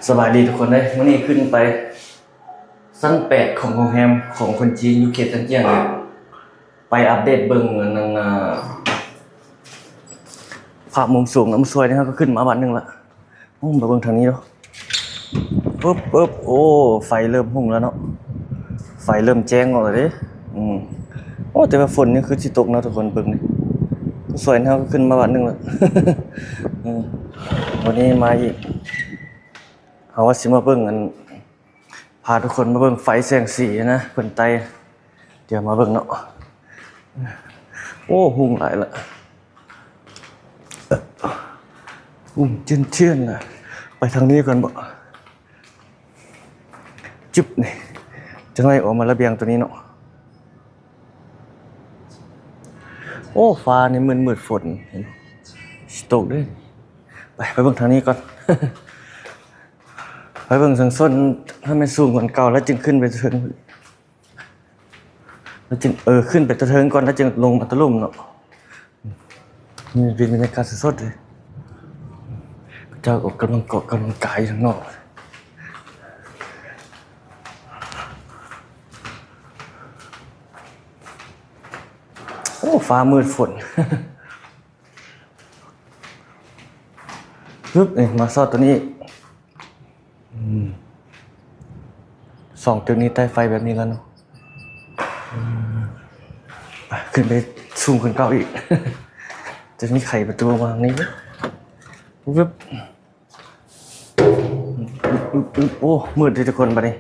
ສະບາຍດີທຸກຄົນເດີ, ມື້ນີ້ຂຶ້ນໄປຊັ້ນແປດຂອງໂຮງແຮມຂອງຄົນຈີນຢູ່ເຂດຊຽງຈຽງນີ້ ໄປອັບເດດເບິ່ງອັນນັ້ນນະ ພາບມຸມສູງນຳສວຍນີ້ ເຮົາກໍຂຶ້ນມາບາດໜຶ່ງລະ. ໂອ້ ມາເບິ່ງທາງນີ້ເນາະ. ປຶບ ປຶບ ໂອ້ ໄຟເລີ່ມຮຸ່ງແລ້ວເນາະ, ໄຟເລີ່ມແຈ້ງອອກແລ້ວເດ້. ອືມ ໂອ້ ແຕ່ວ່າຝົນຍັງຄືຊິຕົກເນາະທຸກຄົນ. ເບິ່ງນີ້ ສວຍເຮົາກໍຂຶ້ນມາບາດໜຶ່ງແລ້ວ. ອືມ ວັນນີ້ມາອີກ ເຮົາວ່າຊິມາເບິ່ງອັນ ພາທຸກຄົນມາເບິ່ງໄຟແສງສີນະ ເພິ່ນໄຕ່. ດຽວມາເບິ່ງເນາະ. ໂອ້ ຮຸ່ງຫຼາຍລະ. ຮຸ່ງຈຽນໆ ລະ. ໄປທາງນີ້ກ່ອນບໍ? ຈຶບ ນີ້ ຈັ່ງໄດ້ອອກມາລະບຽງໂຕນີ້ເນາະ. ໂອ້ ຟ້ານີ້ມືດໆ ຝົນ ເຫັນ ຊິຕົກເດ້. ໄປ ໄປເບິ່ງທາງນີ້ກ່ອນ. ໄປເບິ່ງເທິງສົ້ນ ໃຫ້ມັນສູງກວ່າເກົ່າ ແລ້ວຈຶ່ງຂຶ້ນໄປເທິງ ແລ້ວຈຶ່ງ ເອີ ຂຶ້ນໄປແຕ່ເທິງກ່ອນ ແລ້ວຈຶ່ງລົງມາຕະລຸ່ມເນາະ. ນີ້ເປັນບັນຍາກາດສົດໆ ເລີຍ. ເຂົາເຈົ້າອອກກຳລັງເກາະກຳລັງກາຍຢູ່ຂ້າງນອກ. ໂອ້ ຟ້າມືດຝົນ. ປຶບ ນີ້ ມາຊອດໂຕນີ້. ອືມ ສອງຕຶກນີ້ໄຕ້ໄຟແບບນີ້ແລ້ວເນາະ. ອືມ ໄປ ຂຶ້ນໄປສູງຂຶ້ນເກົ່າອີກ. ຈະມີໄຂປະຕູວາງນີ້. ປຶບ ອຶບ ອຶບ ອຶບ. ໂອ້ ມືດເດ້ທຸກຄົນ ບາດນີ້.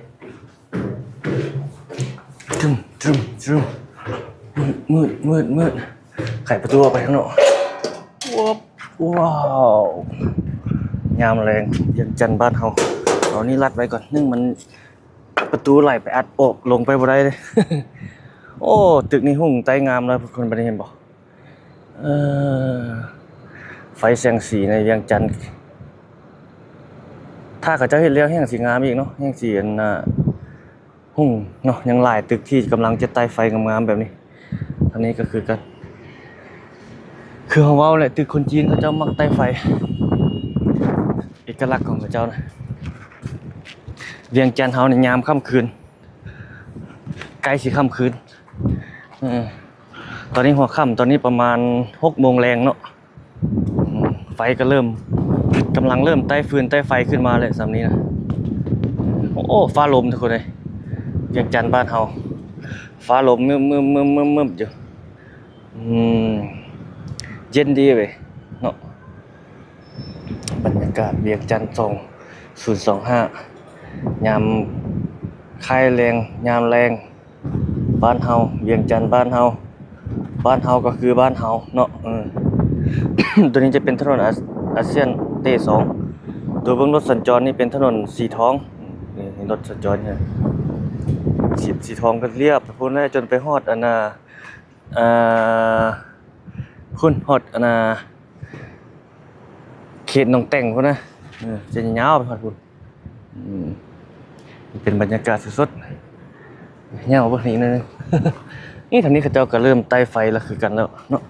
ຕຶມ ຕຶມ ຕຶມ. ມືດ ມືດ ມືດ ມືດ. ໄຂປະຕູອອກໄປຂ້າງນອກ. ວ້າວ ວ້າວ ຍາມແລງວຽງຈັນບ້ານເຮົາ. ເອົານີ້ລັດໄວ້ກ່ອນ ໜຶ່ງມັນປະຕູໄຫຼໄປອັດອອກ ລົງໄປບໍ່ໄດ້ເດ້. ໂອ້ ຕຶກນີ້ຮຸ່ງໄຕ້ງາມແລ້ວທຸກຄົນ ບາດນີ້ເຫັນບໍ່? ເອີ ໄຟແສງສີໃນວຽງຈັນ ຖ້າເຂົາເຈົ້າເຮັດແລ້ວແຮ່ງຊິງາມອີກເນາະ, ແຮ່ງຊິອັນນ່າ ຮຸ່ງເນາະ. ຍັງຫຼາຍຕຶກທີ່ກຳລັງຈະໄຕ້ໄຟງາມໆແບບນີ້. ທາງນີ້ກໍຄືກັນ ຄືເຮົາເວົ້າແຫຼະ ຕຶກຄົນຈີນເຂົາເຈົ້າມັກໄຕ້ໄຟ ເອກະລັກຂອງເຂົາເຈົ້ານະ. ວຽງຈັນເຮົານີ້ຍາມຄ່ຳຄືນ ໃກ້ຊິຄ່ຳຄືນ. ເອີ ຕອນນີ້ຫົວຄ່ຳ ຕອນນີ້ປະມານຫົກໂມງແລງເນາະ. ອືມ ໄຟກໍເລີ່ມ ກຳລັງເລີ່ມໄຕ້ຟືນໄຕ້ໄຟຂຶ້ນມາແລ້ວສ່ຳນີ້ນະ. ໂອ້ ຟ້າລົມທຸກຄົນເອີຍ ວຽງຈັນບ້ານເຮົາ ຟ້າລົມມຶບໆໆໆຢູ່. ອືມ ເຢັນດີເວີຍເນາະ. ບັນຍາກາດວຽງຈັນສອງສູນສອງຫ້າ ຍາມຄ້າຍແລງ ຍາມແລງ ບ້ານເຮົາ ວຽງຈັນບ້ານເຮົາ ບ້ານເຮົາກໍຄືບ້ານເຮົາເນາະ. ເອີ ໂຕນີ້ຈະເປັນຖະໜົນອາ ອາຊຽນເຕສອງ. ໂຕເບິ່ງລົດສັນຈອນນີ້ເປັນຖະໜົນສີທອງ. ນີ້ ນີ້ລົດສັນຈອນນີ້ ສີ ສີທອງກໍລຽບພຸ້ນແຫຼະ ຈົນໄປຮອດອັນນ່າ ອ່າ ພຸ້ນ ຮອດອັນນ່າ ເຂດໜອງແຕ່ງພຸ້ນນະ. ເອີ ຈະຍາວໄປຮອດພຸ້ນ. ອືມ ເປັນບັນຍາກາດສົດໆ ຍາວເບິ່ງນີ້ໜ້ອຍໜຶ່ງ. ນີ້ ທາງນີ້ເຂົາເຈົ້າກໍເລີ່ມໄຕ້ໄຟແລ້ວຄືກັນແລ້ວເນາະ.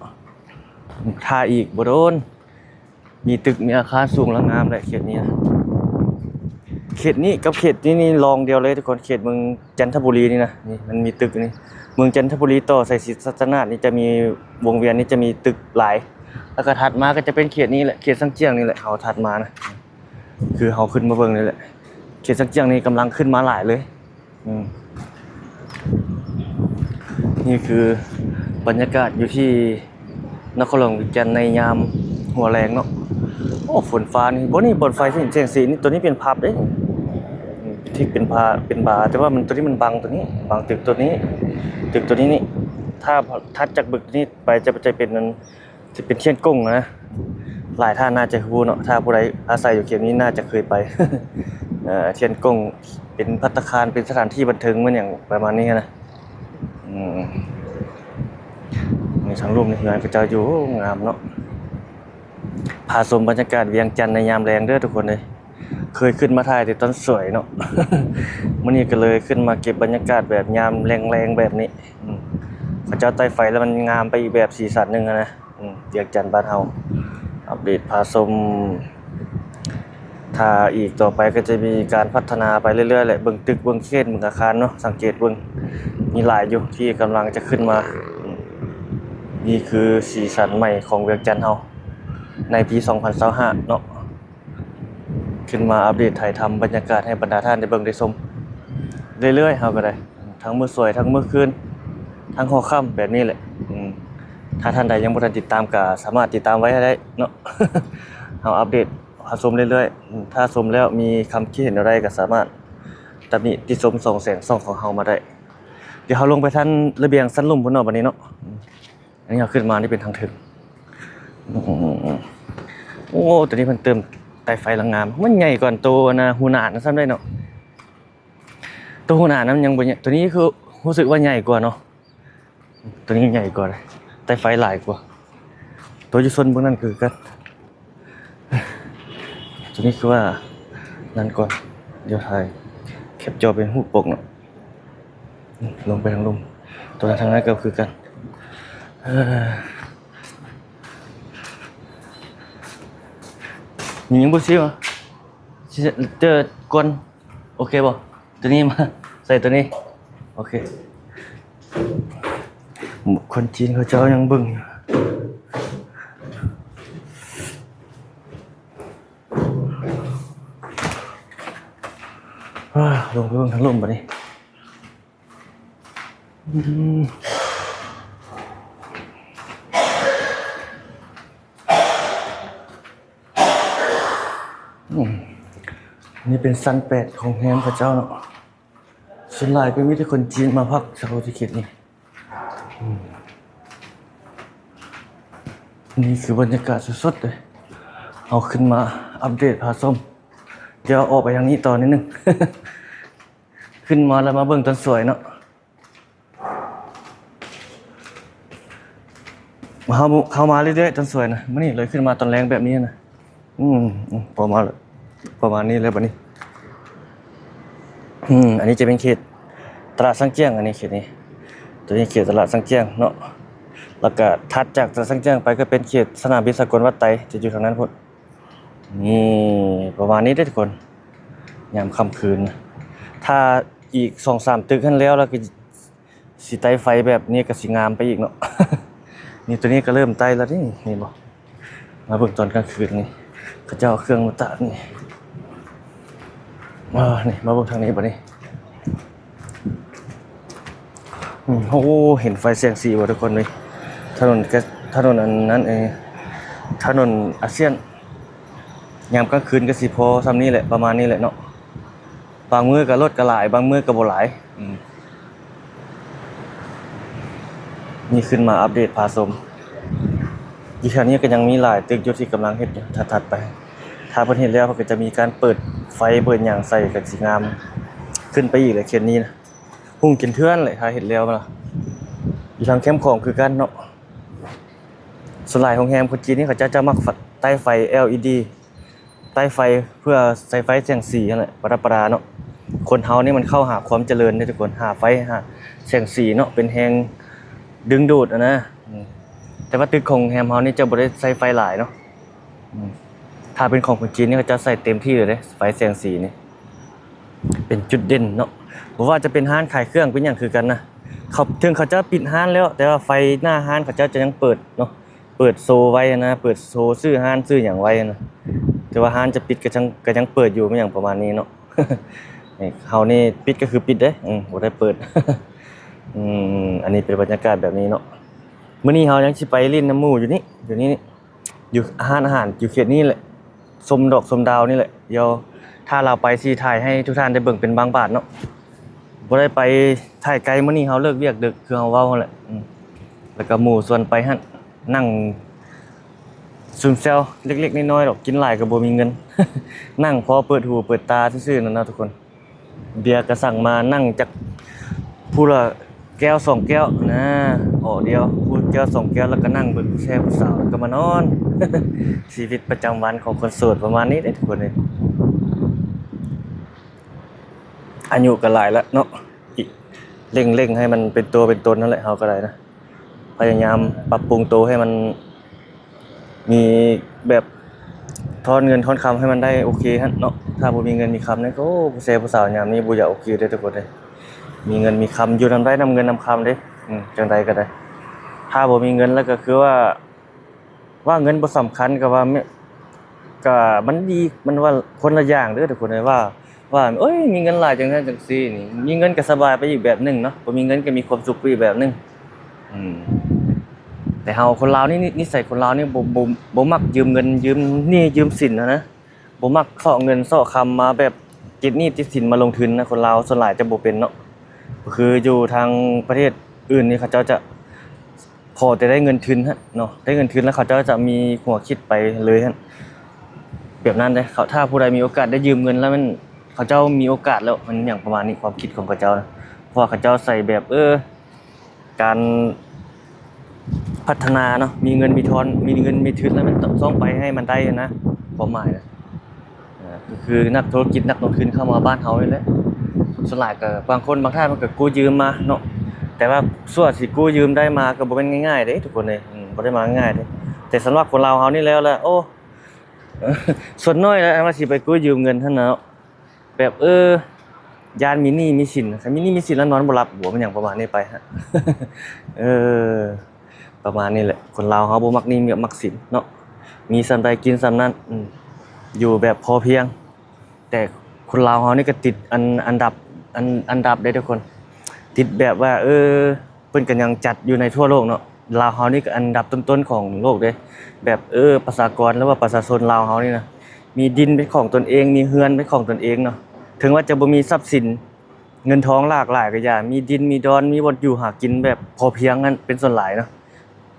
ຖ້າອີກບໍ່ດົນ ມີຕຶກ ມີອາຄານສູງແລະງາມແຫຼະເຂດນີ້ນະ. ເຂດນີ້ກັບເຂດນີ້ນີ້ລອງດຽວເລີຍທຸກຄົນ. ເຂດເມືອງຈັນທະບູລີນີ້ນະ ນີ້ມັນມີຕຶກນີ້ ເມືອງຈັນທະບູລີຕໍ່ໃສ່ສີສັດຕະນາດນີ້ຈະມີ ວົງວຽນນີ້ຈະມີຕຶກຫຼາຍ. ແລ້ວກໍຖັດມາກໍຈະເປັນເຂດນີ້ແຫຼະ ເຂດຊຽງຈຽງນີ້ແຫຼະ ເຮົາຖັດມານະ ຄືເຮົາຂຶ້ນມາເບິ່ງນີ້ແຫຼະ ເຂດຊຽງຈຽງນີ້ກຳລັງຂຶ້ນມາຫຼາຍເລີຍ. ອືມ ນີ້ຄືບັນຍາກາດຢູ່ທີ່ນະຄອນຫຼວງວຽງຈັນໃນຍາມຫົວແລງເນາະ. ໂອ້ ຝົນຟ້ານີ້ ບໍ່ ນີ້ບ່ອນໄຟແສງສີນີ້ ໂຕນີ້ເປັນພັບເດ້. ອືມ ທີ່ເປັນພາ ເປັນບາ ແຕ່ວ່າມັນ ໂຕນີ້ມັນບັງ ໂຕນີ້ບັງຕຶກໂຕນີ້ ຕຶກໂຕນີ້ນີ້. ຖ້າຖັດຈາກຕຶກນີ້ໄປຈະ ຈະເປັນອັນ ຈະເປັນທຽນກົງນະ. ຫຼາຍທ່ານໜ້າຈະຮູ້ເນາະ ຖ້າຜູ້ໃດອາໄສຢູ່ເຂດນີ້ໜ້າຈະເຄີຍໄປ. ເອີ ທຽນກົງເປັນພັດຕາຄານ ເປັນສະຖານທີ່ບັນເທີງ ແມ່ນຫຍັງປະມານນີ້ນະ. ອືມ ນີ້ທາງລຸ່ມນີ້ເຮືອນເຂົາເຈົ້າຢູ່ ໂອ້ ງາມເນາະ. ພາຊົມບັນຍາກາດວຽງຈັນໃນຍາມແລງເດີທຸກຄົນເອີຍ. ເຄີຍຂຶ້ນມາຖ່າຍແຕ່ຕອນສວຍເນາະ ມື້ນີ້ກໍເລີຍຂຶ້ນມາເກັບບັນຍາກາດແບບຍາມແລງໆແບບນີ້. ອືມ ເຂົາເຈົ້າໄຕ້ໄຟແລ້ວມັນງາມໄປອີກແບບສີສັນໜຶ່ງນະ. ອືມ ວຽງຈັນບ້ານເຮົາ ອັບເດດພາຊົມ. ທ ຖ້າອີກຕໍ່ໄປກໍຈະມີການພັດທະນາໄປເລື້ອຍໆແຫຼະ, ເບິ່ງຕຶກ ເບິ່ງເຂດ ເບິ່ງອາຄານເນາະ, ສັງເກດເບິ່ງ ມີຫຼາຍຢູ່ທີ່ກຳລັງຈະຂຶ້ນມາ. ນີ້ຄືສີສັນໃໝ່ຂອງວຽງຈັນເຮົາໃນປີສອງພັນຊາວຫ້າເນາະ. ຂຶ້ນມາອັບເດດຖ່າຍທຳບັນຍາກາດໃຫ້ບັນດາທ່ານໄດ້ເບິ່ງໄດ້ຊົມເລື້ອຍໆ ເຮົາກໍໄດ້ ທັງມື້ສວຍ ທັງມື້ຄືນ ທັງຫົວຄ່ຳແບບນີ້ແຫຼະ. ອືມ ຖ້າທ່ານໃດຍັງບໍ່ທັນຕິດຕາມກໍສາມາດຕິດຕາມໄວ້ໃຫ້ໄດ້ເນາະ. ເຮົາອັບເດດໃຫ້ຊົມເລື້ອຍໆ. ອືມ ຖ້າຊົມແລ້ວມີຄຳຄິດເຫັນແນວໃດກໍສາມາດຕຳໜິຕິຊົມສ່ອງແສງຊ່ອງຂອງເຮົາມາໄດ້. ດຽວເຮົາລົງໄປທາງລະບຽງຊັ້ນລຸ່ມພຸ້ນເນາະ ບັດນີ້ເນາະ. ອືມ ອັນນີ້ເຮົາຂຶ້ນມານີ້ເປັນທາງເທິງ. ໂອ້ ໂຕນີ້ເພິ່ນເຕີມໄຕ້ໄຟລະງາມ, ມັນໃຫຍ່ກວ່າໂຕນະ ຫູໜານຊ້ຳໄດ໋ເນາະ. ໂຕຫູໜານນະມັນຍັງບໍ່ໃຫຍ່, ໂຕນີ້ຄືຮູ້ສຶກວ່າໃຫຍ່ກວ່າເນາະ. ໂຕນີ້ໃຫຍ່ກວ່າ, ໄຕ້ໄຟຫຼາຍກວ່າ. ໂຕຢູ່ໂຊນເບື້ອງນັ້ນຄືກັນ. ໂຕນີ້ຄືວ່ານັ້ນກ່ອນ, ດຽວຖ່າຍແຄບຈໍເປັນຮູບປົກເນາະ. ລົງໄປທາງລຸ່ມ, ຕົວນັ້ນທາງນັ້ນກໍຄືກັນ. ເອີ ມີຫຍັງບໍ່ຊິວະ? ຊິເຈີກ່ອນ. ໂອເຄບໍ່? ຕົວນີ້ມາໃສ່ຕົວນີ້. ໂອເຄ. ຄົນຈີນເຂົາເຈົ້າຍັງເບິ່ງຢູ່. ອາ ລົງໄປເບິ່ງທາງລຸ່ມບາດນີ້. ອືມ ອືມ ນີ້ເປັນຊັ້ນແປດຂອງໂຮງແຮມເຂົາເຈົ້າເນາະ. ສ່ວນຫຼາຍກໍມີແຕ່ຄົນຈີນມາພັກເຊົາທີ່ເຂດນີ້. ອືມ ນີ້ຄືບັນຍາກາດສົດໆເລີຍ. ເຮົາຂຶ້ນມາອັບເດດພາຊົມ. ດຽວອອກໄປທາງນີ້ຕໍ່ນິດໜຶ່ງ. ຂຶ້ນມາແລ້ວມາເບິ່ງຕອນສວຍເນາະ. ເຮົາ ເຮົາມາເລື້ອຍໆຕອນສວຍນະ. ມື້ນີ້ເລີຍຂຶ້ນມາຕອນແລງແບບນີ້ນະ. ອືມ ອືມ ພໍມາ ປະມານນີ້ແຫຼະບັດນີ້. ອືມ ອັນນີ້ຈະເປັນເຂດຕະຫຼາດຊັງຈຽງ, ອັນນີ້ເຂດນີ້ ຕົວນີ້ເຂດຕະຫຼາດຊັງຈຽງເນາະ. ແລ້ວກະຖັດຈາກຕະຫຼາດຊັງຈຽງໄປກໍເປັນເຂດສະໜາມບິນສາກົນວັດໄຕ ຈະຢູ່ທາງນັ້ນພຸ້ນ. ນີ້ ປະມານນີ້ເດ້ທຸກຄົນ ຍາມຄ່ຳຄືນ. ຖ້າອີກສອງສາມຕຶກຫັ້ນແລ້ວ ແລ້ວກໍ ຊິໄຕ້ໄຟແບບນີ້ກໍຊິງາມໄປອີກເນາະ. ນີ້ ຕົວນີ້ກໍເລີ່ມໄຕ້ແລ້ວເດ້ ເຫັນບໍ່? ມາເບິ່ງຕອນກາງຄືນນີ້ ເຂົາເຈົ້າເອົາເຄື່ອງມາຕາກນີ້. ອາ ນີ້ ມາເບິ່ງທາງນີ້ບັດນີ້. ອືມ ໂອ້ ເຫັນໄຟແສງສີບໍ່ທຸກຄົນເອີຍ? ຖະໜົນ ຖະໜົນອັນນັ້ນເອ ຖະໜົນອາຊຽນ. ຍາມກາງຄືນກໍຊິພໍສ່ຳນີ້ແຫຼະ ປະມານນີ້ແຫຼະເນາະ. ບາງມື້ກໍລົດກໍຫຼາຍ ບາງມື້ກໍບໍ່ຫຼາຍ. ອືມ ນີ້ຂຶ້ນມາອັບເດດພາຊົມ. ຢູ່ແຖວນີ້ກໍຍັງມີຫຼາຍຕຶກຢູ່ທີ່ກຳລັງເຮັດຢູ່ ຖັດໆໄປ. ຖ້າເພິ່ນເຮັດແລ້ວ ເພິ່ນກໍຈະມີການເປີດໄຟເປີດຫຍັງໃສ່ ກໍຊິງາມຂຶ້ນໄປອີກແຫຼະເຂດນີ້ນະ. ຮຸ່ງຈົນເຖື່ອນແຫຼະ ຖ້າເຮັດແລ້ວນະ. ຢູ່ທາງແຄມຂອງຄືກັນເນາະ. ສ່ວນຫຼາຍໂຮງແຮມຄົນຈີນນີ້ ເຂົາເຈົ້າຈະມັກ ໄຕ້ໄຟ ແອລອີດີ ໄຕ້ໄຟເພື່ອໃຊ້ໄຟແສງສີຫັ້ນແຫຼະ ປະດັບປະດາເນາະ. ຄົນເຮົານີ້ມັນເຂົ້າຫາຄວາມຈະເລີນເດ້ທຸກຄົນ ຫາໄຟ ຫາແສງສີເນາະ ເປັນແຮງດຶງດູດຫັ້ນນະ. ອືມ ແຕ່ວ່າຕຶກຂອງໂຮງແຮມເຮົານີ້ຈະບໍ່ໄດ້ໃຊ້ໄຟຫຼາຍເນາະ. ອືມ ຖ້າເປັນຂອງຄົນຈີນນີ້ ເຂົາເຈົ້າໃສ່ເຕັມທີ່ເລີຍເດ້ ໄຟແສງສີນີ້ ເປັນຈຸດເດັ່ນເນາະ. ບໍ່ວ່າຈະເປັນຮ້ານຂາຍເຄື່ອງ ເປັນຫຍັງຄືກັນນະ. ເຂົາ ເຖິງເຂົາເຈົ້າປິດຮ້ານແລ້ວ ແຕ່ວ່າໄຟໜ້າຮ້ານເຂົາເຈົ້າຈະຍັງເປີດເນາະ. ເປີດໂຊໄວ້ຫັ້ນນະ ເປີດໂຊຊື່ຮ້ານຊື່ຫຍັງໄວ້ຫັ້ນນະ. ແຕ່ວ່າຮ້ານຈະປິດກໍຍັງ ກໍຍັງເປີດຢູ່ ແມ່ນຫຍັງປະມານນີ້ເນາະ. ເຮົານີ້ປິດກໍຄືປິດເດ້ ອືມ ບໍ່ໄດ້ເປີດ. ອືມ ອັນນີ້ເປັນບັນຍາກາດແບບນີ້ເນາະ. ມື້ນີ້ເຮົາຍັງຊິໄປຫຼິ້ນນຳໝູ່ຢູ່ນີ້ ຢູ່ນີ້ ຢູ່ຮ້ານອາຫານຢູ່ເຂດນີ້ແຫຼະ. ຊົມດອກຊົມດາວນີ້ແຫຼະ. ດຽວຖ້າລາວໄປຊິຖ່າຍໃຫ້ທຸກທ່ານໄດ້ເບິ່ງເປັນບາງບາດເນາະ. ບໍ່ໄດ້ໄປຖ່າຍໄກ ມື້ນີ້ເຮົາເລີກວຽກດຶກ ຄືເຮົາເວົ້າຫັ້ນແຫຼະ. ອືມ ແລ້ວກໍໝູ່ຊວນໄປຫັ້ນ ນັ່ງຊຸມແຊວເລັກໆນ້ອຍໆດອກ, ກິນຫຼາຍກໍບໍ່ມີເງິນ. ນັ່ງພໍເປີດຫູເປີດຕາຊື່ໆນັ້ນນະທຸກຄົນ. ເບຍກໍສັ່ງມາ ນັ່ງຈັກຜູ້ລະ ແກ້ວສອງແກ້ວນະ ເອາະດຽວ ຜູ້ແກ້ວສອງແກ້ວ ແລ້ວກໍນັ່ງເບິ່ງຜູ້ແຊຜູ້ສາວ ແລ້ວກໍມານອນ. ຊີວິດປະຈຳວັນຂອງຄົນໂສດປະມານນີ້ເດ້ທຸກຄົນເອີຍ. ອາຍຸກໍຫຼາຍແລ້ວເນາະ ເລັ່ງໆໃຫ້ມັນເປັນຕົວເປັນຕົນຫັ້ນແຫຼະ ເຮົາກໍໄດ້ນະ. ພະຍາຍາມປັບປຸງໂຕໃຫ້ມັນມີແບບ ຖອນເງິນຖອນຄຳໃຫ້ມັນໄດ້ໂອເຄຫັ້ນເນາະ. ຖ້າບໍ່ມີເງິນມີຄຳນີ້ ໂອ້ ຜູ້ແຊຜູ້ສາວຍາມນີ້ບໍ່ຢາກໂອເຄເດ້ທຸກຄົນເດ້. ມີເງິນມີຄຳຢູ່ນຳໄດ້ນຳເງິນນຳຄຳເດ້ ອືມ ຈັ່ງໃດກໍໄດ້. ຖ້າບໍ່ມີເງິນແລ້ວກໍຄືວ່າ ວ່າເງິນບໍ່ສຳຄັນກໍວ່າ ກໍມັນດີ ມັນວ່າຄົນລະຢ່າງເດີທຸກຄົນເອີຍ. ວ່າ ວ່າ ໂອ້ຍ ມີເງິນຫຼາຍຈັ່ງນັ້ນຈັ່ງຊີ້ນີ້ ມີເງິນກໍສະບາຍໄປອີກແບບໜຶ່ງເນາະ, ບໍ່ມີເງິນກໍມີຄວາມສຸກໄປອີກແບບໜຶ່ງ. ອືມ ແຕ່ເຮົາຄົນລາວນີ້ ນິ ນິໄສຄົນລາວນີ້ ບໍ່ ບໍ່ ບໍ່ມັກຢືມເງິນ ຢືມໜີ້ຢືມສິນຫັ້ນນະ, ບໍ່ມັກເຊາະເງິນເຊາະຄຳມາແບບຕິດໜີ້ຕິດສິນມາລົງທຶນນະ. ຄົນລາວສ່ວນຫຼາຍຈະບໍ່ເປັນເນາະ, ຄືຢູ່ທາງປະເທດອື່ນນີ້ ເຂົາເຈົ້າຈະ ຂໍແຕ່ໄດ້ເງິນທຶນຫັ້ນເນາະ, ໄດ້ເງິນທຶນແລ້ວເຂົາເຈົ້າຈະມີຫົວຄິດໄປເລີຍຫັ້ນ ແບບນັ້ນເດ້. ເຂົາ ຖ້າຜູ້ໃດມີໂອກາດໄດ້ຢືມເງິນແລ້ວ ແມ່ນເຂົາເຈົ້າມີໂອກາດແລ້ວ ມັນຫຍັງປະມານນີ້ ຄວາມຄິດຂອງເຂົາເຈົ້ານະ. ເພາະວ່າເຂົາເຈົ້າໃສ່ແບບ ເອີ ການພັດທະນາເນາະ, ມີເງິນມີທອນ ມີເງິນມີທຶນແລ້ວ ແມ່ນຕ້ອງໄປໃຫ້ມັນໄດ້ນະ ຄວາມໝາຍນະ. ເອີ ກໍຄືນັກທຸລະກິດນັກລົງທຶນເຂົ້າມາບ້ານເຮົານີ້ແຫຼະ. ສ່ວນຫຼາຍກໍບາງຄົນບາງທ່ານມັນກໍກູ້ຢືມມາເນາະ, ແຕ່ວ່າສ່ວນຊິກູ້ຢືມໄດ້ມາກໍບໍ່ແມ່ນງ່າຍໆເດ້ທຸກຄົນເອີຍ. ອືມ ບໍ່ໄດ້ມາງ່າຍເດ້. ແຕ່ສຳລັບຄົນລາວເຮົານີ້ແລ້ວລະ ໂອ້ ສ່ວນໜ້ອຍລະວ່າຊິໄປກູ້ຢືມເງິນຫັ້ນນະເນາະ, ແບບ ເອີ ຢ້ານມີໜີ້ມີສິນ, ຄັນມີໜີ້ມີສິນແລ້ວນອນບໍ່ຫຼັບບໍ ແມ່ນຫຍັງປະມານນີ້ໄປ. ເອີ ປະມານນີ້ແຫຼະ, ຄົນລາວເຮົາບໍ່ມັກໜີ້ມັກສິນເນາະ, ມີສ່ຳໃດກິນສ່ຳນັ້ນ. ອືມ ຢູ່ແບບພໍພຽງ. ແຕ່ຄົນລາວເຮົານີ້ກໍຕິດອັນ ອັນດັບ ອັນ ອັນດັບເດ້ທຸກຄົນ, ຕິດແບບວ່າ ເອີ ເພິ່ນກໍຍັງຈັດຢູ່ໃນທົ່ວໂລກເນາະ. ລາວເຮົານີ້ກໍອັນດັບຕົ້ນໆຂອງໂລກເດ້, ແບບ ເອີ ປະຊາກອນ ຫຼືວ່າປະຊາຊົນລາວເຮົານີ້ນະ ມີດິນເປັນຂອງຕົນເອງ ມີເຮືອນເປັນຂອງຕົນເອງເນາະ. ເຖິງວ່າຈະບໍ່ມີຊັບສິນເງິນທອງຫຼາກຫຼາຍກໍຢ່າ, ມີດິນມີດອນ ມີບ່ອນຢູ່ຫາກິນແບບພໍພຽງຫັ້ນເປັນສ່ວນຫຼາຍເນາະ,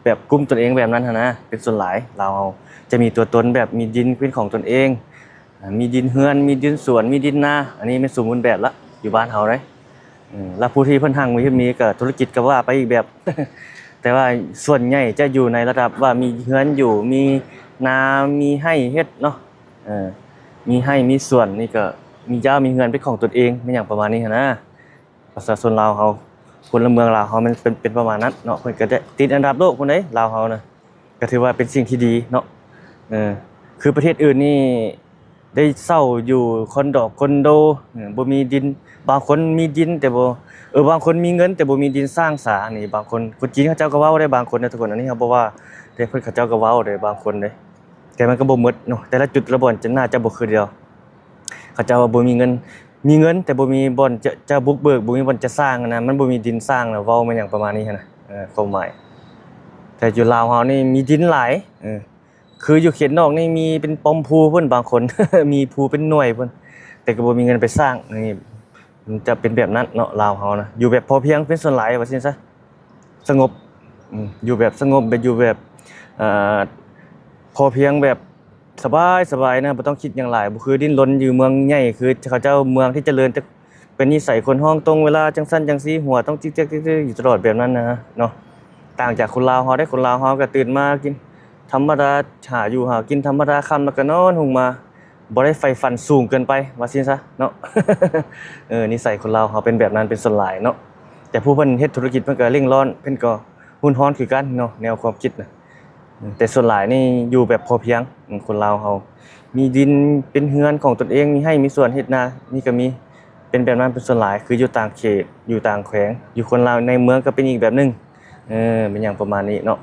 ແບບກຸ້ມຕົນເອງແບບນັ້ນຫັ້ນນະ ເປັນສ່ວນຫຼາຍ. ລາວເຮົາຈະມີຕົວຕົນແບບມີດິນເປັນຂອງຕົນເອງ ອ່າ ມີດິນເຮືອນ ມີດິນສວນ ມີດິນນາ, ອັນນີ້ແມ່ນສົມບູນແບບລະ ຢູ່ບ້ານເຮົາເດ້. ເອີ ລະຜູ້ທີ່ເພິ່ນຮັ່ງມີ ມີກໍທຸລະກິດກໍວ່າໄປອີກແບບ, ແຕ່ວ່າສ່ວນໃຫຍ່ຈະຢູ່ໃນລະດັບວ່າມີເຮືອນຢູ່ ມີນາ ມີໄຮ່ເຮັດເນາະ. ເອີ ມີໄຮ່ມີສວນນີ້ກໍມີເຈົ້າ ມີເຮືອນເປັນຂອງຕົນເອງ ແມ່ນຫຍັງປະມານນີ້ຫັ້ນນະ. ປະຊາຊົນລາວເຮົາ ພົນລະເມືອງລາວເຮົາ ມັນເປັນ ເປັນປະມານນັ້ນເນາະ, ເພິ່ນກໍໄດ້ຕິດອັນດັບໂລກພຸ້ນເດ້ ລາວເຮົານະ. ກໍຖືວ່າເປັນສິ່ງທີ່ດີເນາະ. ເອີ ຄືປະເທດອື່ນນີ້ໄດ້ເຊົ່າຢູ່ຄອນໂດ ຄອນໂດ ເອີ ບໍ່ມີດິນ, ບາງຄົນມີດິນແຕ່ບໍ່ ເອີ ບາງຄົນມີເງິນແຕ່ບໍ່ມີດິນສ້າງສານີ້. ບາງຄົນ ຄົນຈີນເຂົາເຈົ້າກໍເວົ້າໄດ້ບາງຄົນນະທຸກຄົນ, ອັນນີ້ເຮົາບໍ່ວ່າ, ແຕ່ເພິ່ນເຂົາເຈົ້າກໍເວົ້າໄດ້ບາງຄົນເດ້. ແຕ່ມັນກໍບໍ່ໝົດເນາະ, ແຕ່ລະຈຸດລະບ່ອນຈະ ໜ້າຈະບໍ່ຄືດຽວ. ເຂົາເຈົ້າວ່າບໍ່ມີເງິນ ມີເງິນແຕ່ບໍ່ມີບ່ອນຈະ ຈະບຸກເບີກ ບໍ່ມີບ່ອນຈະສ້າງຫັ້ນນະ, ມັນບໍ່ມີດິນສ້າງນະ, ເວົ້າແມ່ນຫຍັງປະມານນີ້ຫັ້ນນະ ເອີ ຄວາມໝາຍ. ແຕ່ຢູ່ລາວເຮົານີ້ມີດິນຫຼາຍ ເອີ ຄືຢູ່ເຂດນອກນີ້ມີເປັນປ້ອມພູພຸ້ນບາງຄົນ ມີພູເປັນໜ່ວຍພຸ້ນ ແຕ່ກໍບໍ່ມີເງິນໄປສ້າງ. ນີ້ ມັນຈະເປັນແບບນັ້ນເນາະ ລາວເຮົານະ, ຢູ່ແບບພໍພຽງເປັນສ່ວນຫຼາຍວ່າຊັ້ນຊະ. ສະຫງົບ ອືມ ຢູ່ແບບສະຫງົບ ແບບ ຢູ່ແບບ ເອີ ພໍພຽງ ແບບສະບາຍໆນະ, ບໍ່ຕ້ອງຄິດຫຍັງຫຼາຍ. ບໍ່ຄືດີ້ນລົນຢູ່ເມືອງໃຫຍ່ ຄືເຂົາເຈົ້າ ເມືອງທີ່ຈະເລີນ ຈະເປັນນິໄສຄົນຮ້ອງຕົງເວລາ ຈັ່ງຊັ້ນຈັ່ງຊີ້ ຫົວຕ້ອງຈິກໆຢູ່ຕະຫຼອດແບບນັ້ນນະເນາະ. ຕ່າງຈາກຄົນລາວເຮົາເດ້, ຄົນລາວເຮົາກໍຕື່ນມາກິນທຳມະດາ ຫາຢູ່ຫາກິນທຳມະດາ ຄ່ຳແລ້ວກໍນອນຮຸ່ງມາ. ບໍ່ໄດ້ໃຝ່ຝັນສູງເກີນໄປວ່າຊັ້ນຊະເນາະ. ເອີ ນິໄສຄົນລາວເຮົາເປັນແບບນັ້ນເປັນສ່ວນຫຼາຍເນາະ, ແຕ່ຜູ້ເພິ່ນເຮັດທຸລະກິດເພິ່ນກໍເລັ່ງຮ້ອນ ເພິ່ນກໍຮຸນຮ້ອນຄືກັນເນາະ ແນວຄວາມຄິດນະ. ແຕ່ສ່ວນຫຼາຍນີ້ຢູ່ແບບພໍພຽງ ຄົນລາວເຮົາມີດິນເປັນເຮືອນຂອງຕົນເອງ ມີໄຮ່ມີສວນເຮັດນາ ນີ້ກໍມີ ເປັນແບບນັ້ນເປັນສ່ວນຫຼາຍ. ຄືຢູ່ຕ່າງເຂດ ຢູ່ຕ່າງແຂວງ ຢູ່ຄົນລາວໃນເມືອງກໍເປັນອີກແບບໜຶ່ງ ເອີ ແມ່ນຫຍັງປະມານນີ້ເນາະ.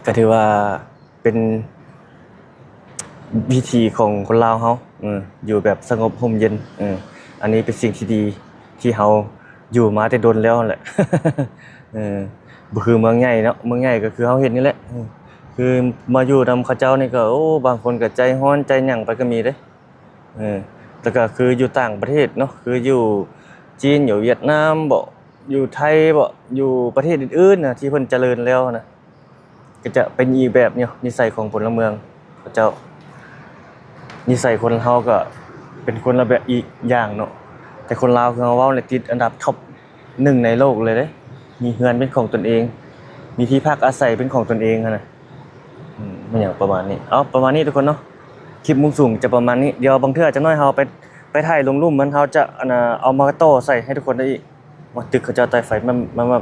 ກໍຖືວ່າ ເປັນວິຖີຂອງຄົນລາວເຮົາ ເອີ ຢູ່ແບບສະຫງົບຮົ່ມເຢັນ. ເອີ ອັນນີ້ເປັນສິ່ງທີ່ດີ ທີ່ເຮົາຢູ່ມາແຕ່ດົນແລ້ວຫັ້ນແຫຼະ. ເອີ ບໍ່ຄືເມືອງໃຫຍ່ເນາະ, ເມືອງໃຫຍ່ກໍຄືເຮົາເຫັນນີ້ແຫຼະ. ເອີ ຄືມາຢູ່ນຳເຂົາເຈົ້ານີ້ກໍ ໂອ້ ບາງຄົນກໍໃຈຮ້ອນໃຈຫຍັງໄປກໍມີເດ້. ເອີ ແລ້ວກໍຄືຢູ່ຕ່າງປະເທດເນາະ, ຄືຢູ່ຈີນ ຢູ່ຫວຽດນາມບໍ ຢູ່ໄທບໍ ຢູ່ປະເທດອື່ນໆນະ ທີ່ເພິ່ນຈະເລີນແລ້ວນະ ກໍຈະເປັນອີກແບບໜຶ່ງ ນິໄສຂອງພົນລະເມືອງເຂົາເຈົ້າ. ນິໄສຄົນເຮົາກໍເປັນຄົນລະແບບອີກຢ່າງເນາະ, ແຕ່ຄົນລາວຄືເຮົາເວົ້ານີ້ ຕິດອັນດັບທັອບໜຶ່ງໃນໂລກເລີຍເດ້, ມີເຮືອນເປັນຂອງຕົນເອງ, ມີທີ່ພັກອາໄສເປັນຂອງຕົນເອງຫັ້ນນະ. ອືມ ແມ່ນຫຍັງປະມານນີ້. ເອົາ ປະມານນີ້ທຸກຄົນເນາະ, ຄລິບມຸມສູງຈະປະມານນີ້. ດຽວບາງເທື່ອຈັກໜ້ອຍເຮົາໄປ ໄປຖ່າຍລົງລຸ່ມມັນ ເຮົາຈະ ອັນນ່າ ເອົາມາຕໍ່ໃສ່ໃຫ້ທຸກຄົນໄດ້ອີກ. ວ່າຕຶກເຂົາເຈົ້າໄຕ້ໄຟມາ ມາ ມາ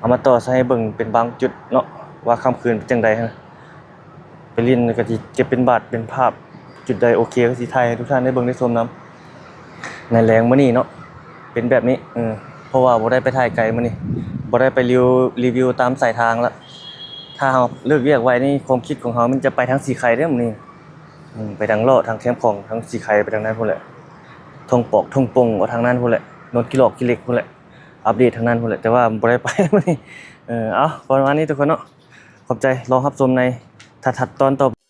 ເອົາມາຕໍ່ໃສ່ໃຫ້ເບິ່ງເປັນບາງຈຸດເນາະ ວ່າຄ່ຳຄືນເປັນຈັ່ງໃດຫັ້ນ. ໄປຫຼິ້ນ ແລ້ວກໍຊິເກັບເປັນບາດເປັນພາບ ຈຸດໃດໂອເຄກໍຊິຖ່າຍໃຫ້ທຸກທ່ານໄດ້ເບິ່ງໄດ້ຊົມນຳ. ໃນແລງມື້ນີ້ເນາະ ເປັນແບບນີ້ ເອີ ເພາະວ່າບໍ່ໄດ້ໄປຖ່າຍໄກມື້ນີ້ ບໍ່ໄດ້ໄປຣີວິວ ຣີວິວຕາມສາຍທາງລະ. ຖ້າເຮົາເລີກວຽກໄວນີ້ ຄວາມຄິດຂອງເຮົາມັນຈະໄປທາງສີໄຄເດ້ມື້ນີ້ ອືມ ໄປທາງເລາະທາງແຄມຂອງ ທາງສີໄຄ ໄປທາງນັ້ນພຸ້ນແຫຼະ ທົ່ງປອກທົ່ງປົງ ເອົາທາງນັ້ນພຸ້ນແຫຼະ ໂນນກິຫຼອກກິເຫຼັກພຸ້ນແຫຼະ ອັບເດດທາງນັ້ນພຸ້ນແຫຼະ ແຕ່ວ່າບໍ່ໄດ້ໄປມື້ນີ້. ເອີ ເອົາ ປະມານນີ້ທຸກຄົນເນາະ ຂອບໃຈ ລໍຮັບຊົມໃນຖັດໆຕອນຕໍ່ໄປ.